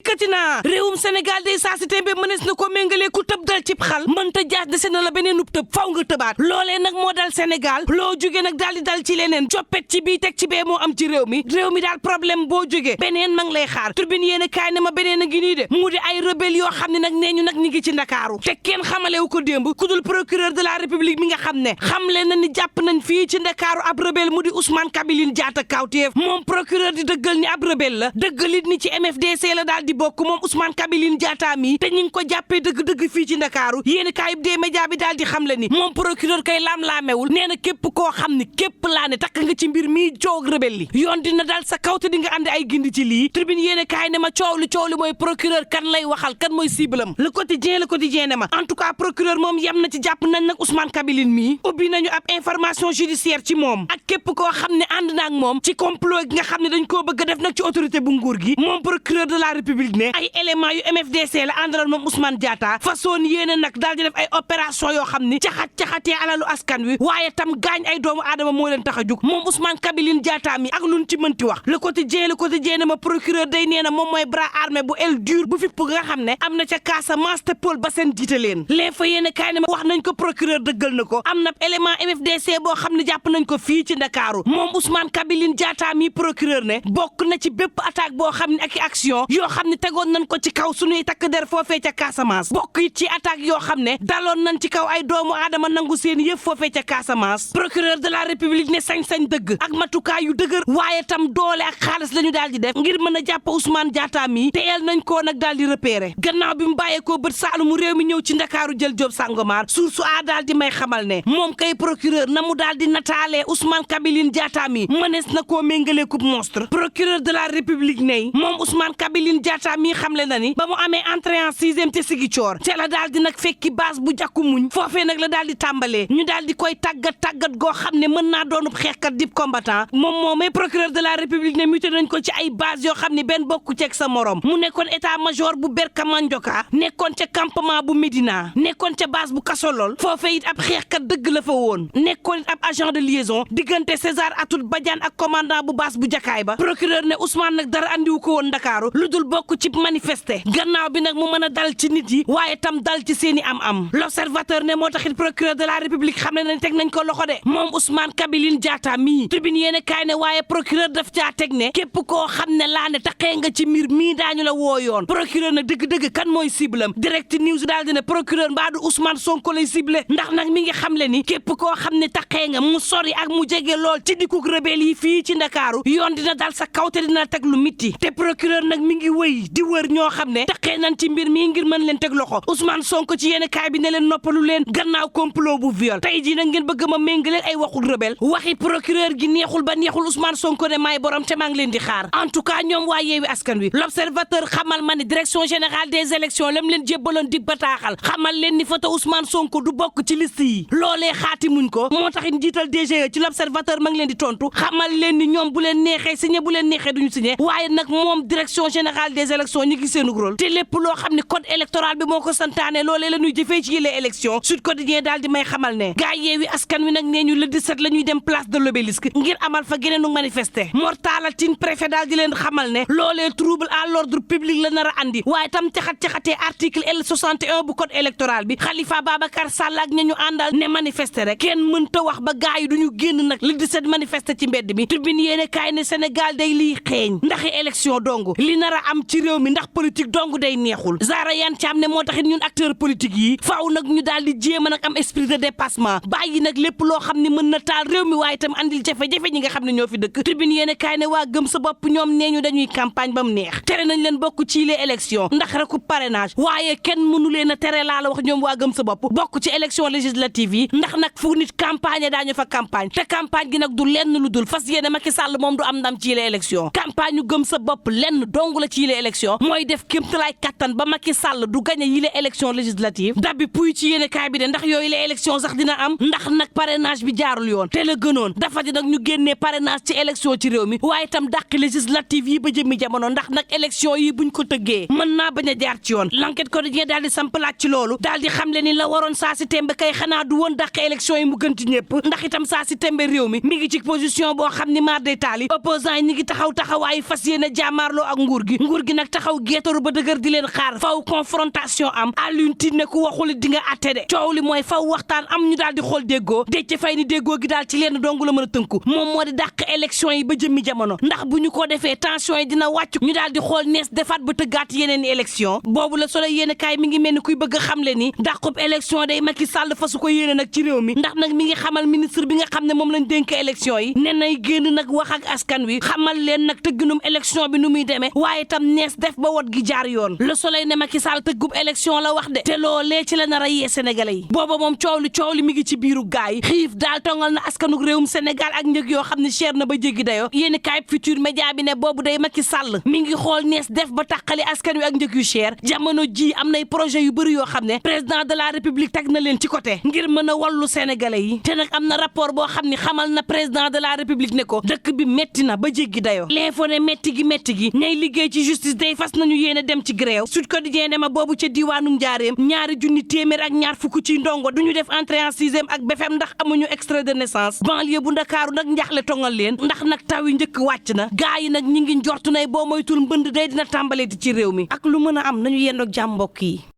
katina réewum Sénégal day saa si tembe mënees na ko méngalee ku tëb dal cib xal mënta jaas dese na la beneen ub tëb faw nga tëbaat loolee nag moo dal Sénégal loo jóge nag daal di dal ci leneen coppet ci bii teg ci bee moo am ci réew mi daal problème boo jógee beneen ma ngi lay xaar turbine yéen a kaay ne ma beneen a ngi nii de mu di ay rebelle yoo xam ne nag nee ñu nag ñi ngi ci Ndakaaru te kenn xamalewu ko démb ku dul procureur de la République mi nga xam ne xamle na ni jàpp nañ fii ci Ndakaaru ab rebelle mu di Ousmane Kabiline Diatta Kawtef moom procureur di dëggal ni ab rebelle la dëggalit ni ci MFDC la daal di bokk moom Ousmane Kabiline Diatta mi te ñi ngi ko jàppee dëgg-dëgg fii ci Ndakaaru yéen kaayub dee média bi daal di xamle ni moom procureur kay laam-laamewul nee na képp koo xam ni képp laa ne takk nga ci mbir mii coow rebelle li yoon dina dal sa kaw te di nga àndi ay gindi ci lii tribune yéen kaay ne ma coow li mooy procureur kan lay waxal kan mooy ciblam le quotidien ne ma en tout cas procureur moom yem na ci jàpp nañ nag Ousmane Kabiline mii ubbi nañu ab information judiciaire ci moom ak képp koo xam ne ànd na ak moom ci complot gi nga xam ne dañ koo bëgg a def nag ci autorité bu nguur gi moom procureur de la République ne ay éléments yu MFDC la àndaloon moom Ousmane Diatta façon yéene nag daal di def ay opération yoo xam ni caxatee alalu askan wi waaye tam gaañ ay doomu aadama moo leen tax a jug moom Ousmane Kabiline Diatta mi ak luñ ci mënti wax le quotidien ne ma procureur day nee na moom mooy bras armé bu el dur bu fipp nga xam ne am na ca Casamance te Paul Bassène jiite leen les fa yéene kaay ne ma wax nañ ko procureur dëggal na ko am na élément MFDC boo xam ne jàpp nañ ko fii ci Ndakaaru moom Ousmane Kabiline Diatta mi procureur ne bokk na ci bépp attaque boo xam ne ak i action yoo xam ne tegoon nañ ko ci kaw suñuy takk der foofee ca Casamance bokk it ci attaque yoo xam ne daloon nañ ci kaw ay doomu aadama nangu seen yëf foofee ca Casamance procureur de la République ne sañ-sañ dëgg ak matukaay yu dëgër waaye tam doole ak xaalis la ñu daal di def ngir mën a jàpp Ousmane Diatta mi teyel nañ koo nag daal di repérer gannaaw bi mu bàyyeekoo bët saalumu réew mi ñëw ci Ndakaaru jël job Sangomar source a daal di may xamal ne moom kay procureur na mu daal di nataalee Ousmane Kabiline Diatta mi mënees na koo méngalee coupe monstre procureur de la République ne moom Ousmane Kabiline Diatta mi xamle na ni ba mu amee entrée en sixième te Ziguinchor te la daal di nag fekki base bu jàkku muñ foofee nag la daal di tàmbalee ñu daal di koy tàggat goo xam ne mën naa doonub xeexkat dib combattant moom moomee procureur de la République ne muté nañ ko ci ay base yoo xam ne benn bokku ceeg sa morom mu nekkoon état major bu Berkamandioka nekkoon ca campement bu Médina nekkoon ca base bu Kasolol foofee it ab xeexkat dëgg la fa woon nekkoon it ab agent de liaison diggante César Atoute Badiane ak commandant bu base bu Jakaay ba procureur ne Ousmane nag dara andiwu ko woon Ndakaaru lu dul bokk ci manifester gannaaw bi nag mu mën a dal ci nit yi waaye tam dal ci seeni am l'observateur ne moo taxit procureur de la République xam ne nañ teg nañ ko loxo de moom Ousmane Kabiline Diatta mii tribune yéene kaay ne waaye procureur daf caa teg ne képp koo xam ne laa ne taxee nga ci mbir mii daañu la woo yoon procureur nag dëgg-dëgg kan mooy ciblam direct news daal di ne procureur mbaadu Ousmane Sonko lay ciblé ndax nag mi ngi xam le ni képp koo xam ne taxee nga mu sori ak mu jege lool ci dikkug rebelle yi fii ci Ndakaaru yoon dina dal sa kaw te dina teg lu mitti te procureur nag mi ngi wëy di wër ñoo xam ne taxee nañ ci mbir mii ngir mën leen teg loxo Ousmane Sonko ci yéene kaay bi ne leen noppalu leen gannaaw complot bu viol tey jii nag ngeen bëgg ma méngale ay waxul rebelle waxi procureur gi neexul ba neexul Ousmane Sonko ne maay borom te maa ngi leen di xaar en tout cas ñoom waa Yewwi Askan Wi l'observateur xamal ma ne direction générale des élections lam leen jébbaloon dig bataaxal xamal leen ni photo Ousmane Sonko du bokk ci liste yi loolee xaati muñ ko moo tax njiital DGE ci l'observateur ma ngi leen di tontu xamal leen ni ñoom bu leen neexee signé bu leen neexee duñu signé waaye nag moom direction générale des élections ñi ngi seenu rôle te lépp loo xam ne code électoral bi moo ko santaane loolee la ñuy jëfee ci yëlee élection Sud Quotidien daal di may xamal ne gaa Yewwi Askan Wi nag nee ñu le 17 la ñuy dem place de l'Obélisque ngir amal fa geneenu manifester Mortala Tine préfet daal di leen xamal ne loolee trouble à l'ordre public la nar a andi waaye tam caxatee article L61 bu code électoral bi Khalifa Babacar Sall ak ña ñu àndal ne manifester rek kenn mënta wax ba gaa yi duñu génn nag le 17 manifester ci mbedd mi Tribune yéene kaay ne Sénégal day liy xeeñ ndaxi élection dong li nar a am ci réew mi ndax politique dong day neexul Zahra Iyane Thiam ne moo taxit ñun acteur politique yi faaw nag ñu daal di jéem a nag am esprit de dépassement bàyyi nag lépp loo xam ne mën na taal réew mi waaye itam andil jafe-jafe ñi nga xam ne ñoo fi dëkk Tribune yéene kaay ne waa gëm sa bopp ñoom nee ñu dañuy campagne ba mu neex tere nañ leen bokk ci les élections ndax reku parrainage waaye kenn mënu leen a tere laa la wax ñoom waa gëm sa bopp bokk ci élection législative yi ndax nag fu nit campagne daañu fa campagne te campagne gi nag du lenn lu dul fas yéene Macky Sall moom du am ndam ci les élections campagne ñu gëm sa bopp lenn dong la ci les élections mooy def kéemtalaay kattan ba Macky Sall du gagné yi les élections législatives dabbi puy ci yéene kaay bi de ndax yooyu les élections sax dina am ndax nag parrainage bi jaarul yoon te la gënoon dafa di nag ñu génnee parrainage ci élection ci réew mi waaye itam dàq législative yi ba jëmmi jamono ndax nag élection yi buñ ko tëggee mën naa bañ a jaar ci yoon l'enquête quotidien daal di sampalaat ci loolu daal di xam le ni la waroon saa si tembe kay xanaa du woon dàq élection yi mu gën ci ñëpp ndax itam saa si tembe réew mi ngi ci position boo xam ni maar day taali opposant yi ñi ngi taxawaayu fas yéene jaamaarloo ak nguur gi gi nag taxaw geetaru ba dëgër di leen xaar faw confrontation am Alioune Tine ne ku waxul di nga atte de coow li mooy faw waxtaan am ñu daal di xool déggoo Déthié Faye ni déggoo gi daal ci leen dong la mën a tënku moom moo di dàq élection yi ba jëmmi jamono ndax bu ñu ko defee tension yi dina wàcc ñu daal di xool nees defaat ba tëggaat yeneen élection boobu la Soleil yéen kaay mi ngi mel ni kuy bëgg a xamle ni dàqub élection day Macky Sall fa su ko yéene nag ci réew mi ndax nag mi ngi xamal ministre bi nga xam ne moom lañ dénk élection yi ne nay génn nag wax ak askan wi xamal leen nag tëgginum élection bi nu muy demee waaye tam nees def ba wot gi jaar yoon Le Soleil ne Macky Sall tëggub élection la wax de te loolee ci la nar a yee sénégalais yi booba moom coow li mi ngi ci biiru gaay yi xiif daal tongal na askanuk réewum Sénégal ak njëg yoo xam ne cher na ba jéggi dayo yéeni kaay Futurs Médias bi ne boobu day Macky Sall mi ngi xool nees def ba tàqali askan wi ak njëg yu cher jamono ji am nay projet yu bëri yoo xam ne président de la république teg na leen ci côté ngir mën a wallu sénégalais yi te nag am na rapport boo xam ne xamal na président de la république ne ko dëkk bi metti na ba jéggi dayo l'info ne metti gi ñay liggéey ci justice day fas nañu yéene dem ci grève Sud Quotidien ne ma boobu ca diwaanum Njaareem ñaari junni téeméer ak ñaar fukk ci ndongo duñu def entrée en sixième ak BFEM ndax amuñu extrait de naissance banlieue bu Ndakaaru nag njaxle tongal leen ndax nag taw yi njëkk wàcc na gaa yi nag ñi ngi njortu nay boo moytul mbënd day dina tàmbalee di ci réew mi ak lu mën a am nañu yendoog jàmm mbokk yi